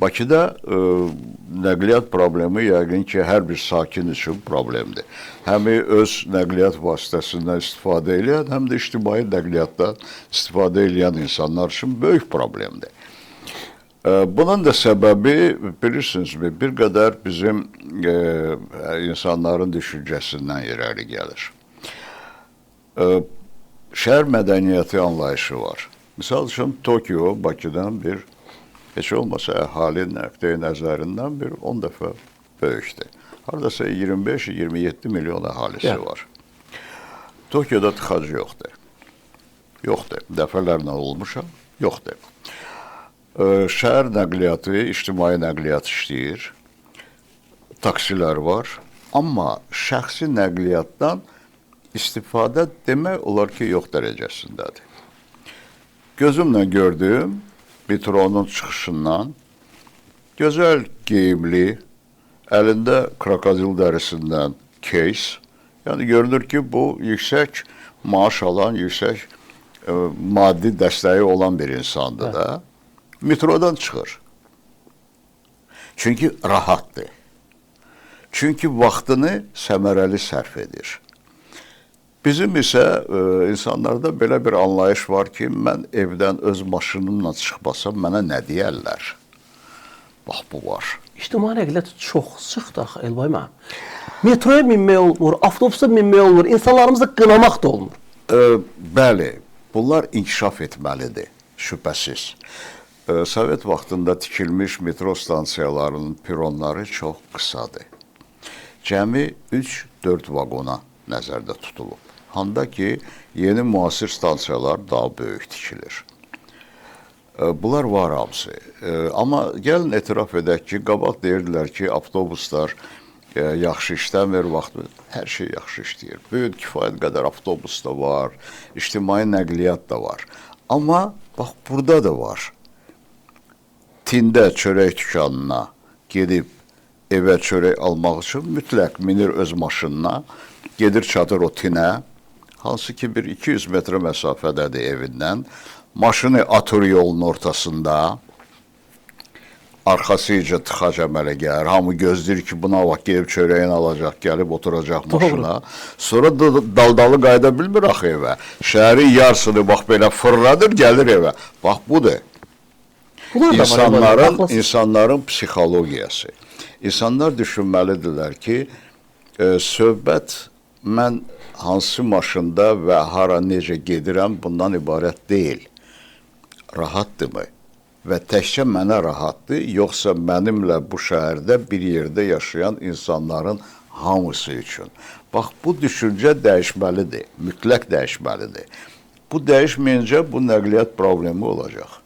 Bakıda nəqliyyat problemi yəqin ki, hər bir sakin üçün problemdir. Həm öz nəqliyyat vasitəsindən istifadə edən, həm də ictimai nəqliyyatdan istifadə edən insanlar üçün böyük problemdir. Bunun da səbəbi bilirsinizmi, bir qədər bizim insanların düşüncəsindən irəli gəlir. Şəhər mədəniyyəti anlayışı var. Misal üçün Tokyo Bakıdan bir heç olmasa əhali nöqteyi nəzərindən bir 10 dəfə böyükdür. Hardasa 25-27 milyon əhalisi var. Tokyoda tıxac yoxdur. Yoxdur. Dəfələrlə olmuşam, yoxdur. Şəhər nəqliyyatı, ictimai nəqliyyat işləyir. Taksilər var. Amma şəxsi nəqliyyatdan istifadə demək olar ki, yox dərəcəsindədir. Gözümlə gördüyüm metronun çıxışından gözəl geyimli, əlində krokodil dərisindən case, yəni görünür ki, bu yüksək maaş alan, yüksək maddi dəstəyi olan bir insandır da. Metrodan çıxır. Çünki rahatdır. Çünki vaxtını səmərəli sərf edir. Bizim isə insanlarda belə bir anlayış var ki, mən evdən öz maşınımla çıxmasam mənə nə deyərlər? Bax, bu var. İctimai nəqliyyat çox sıxdır axı Elbay müəllim. Metroya minmək olmur, avtobusa minmək olmur, insanlarımızı qınamaq da olmur. Bəli, bunlar inkişaf etməlidir, şübhəsiz. Sovet vaxtında tikilmiş metro stansiyalarının peronları çox qısadır. Cəmi 3-4 vaqona nəzərdə tutulub. Handa ki, yeni müasir stansiyalar daha böyük tikilir. Bunlar var hamısı. Amma gəlin etiraf edək ki, qabaq deyirdilər ki, avtobuslar yaxşı işləmir, vaxt hər şey yaxşı işləyir. Böyük kifayət qədər avtobus da var, ictimai nəqliyyat da var. Amma bax burada da var. Tində çörək dükanına gedib evə çörək almaq üçün mütləq minir öz maşınına, gedir çatır o tinə, hansı ki bir 200 metrə məsafədədir evindən, maşını atır yolun ortasında, arxası iyincə tıxac əmələ gəlir. Hamı gözləyir ki, buna vaxt gedib çörəyini alacaq, gəlib oturacaq maşına. Sonra da daldalı qayıda bilmir axı evə. Şəhərin yarısını bax belə fırladır, gəlir evə. Bax budur. Bunlar da var, İnsanların psixologiyası. İnsanlar düşünməlidirlər ki, söhbət mən hansı maşında və hara necə gedirəm bundan ibarət deyil. Rahatdırmı? Və təkcə mənə rahatdır, yoxsa mənimlə bu şəhərdə bir yerdə yaşayan insanların hamısı üçün. Bax, bu düşüncə dəyişməlidir, mütləq dəyişməlidir. Bu dəyişməyincə bu nəqliyyat problemi olacaq.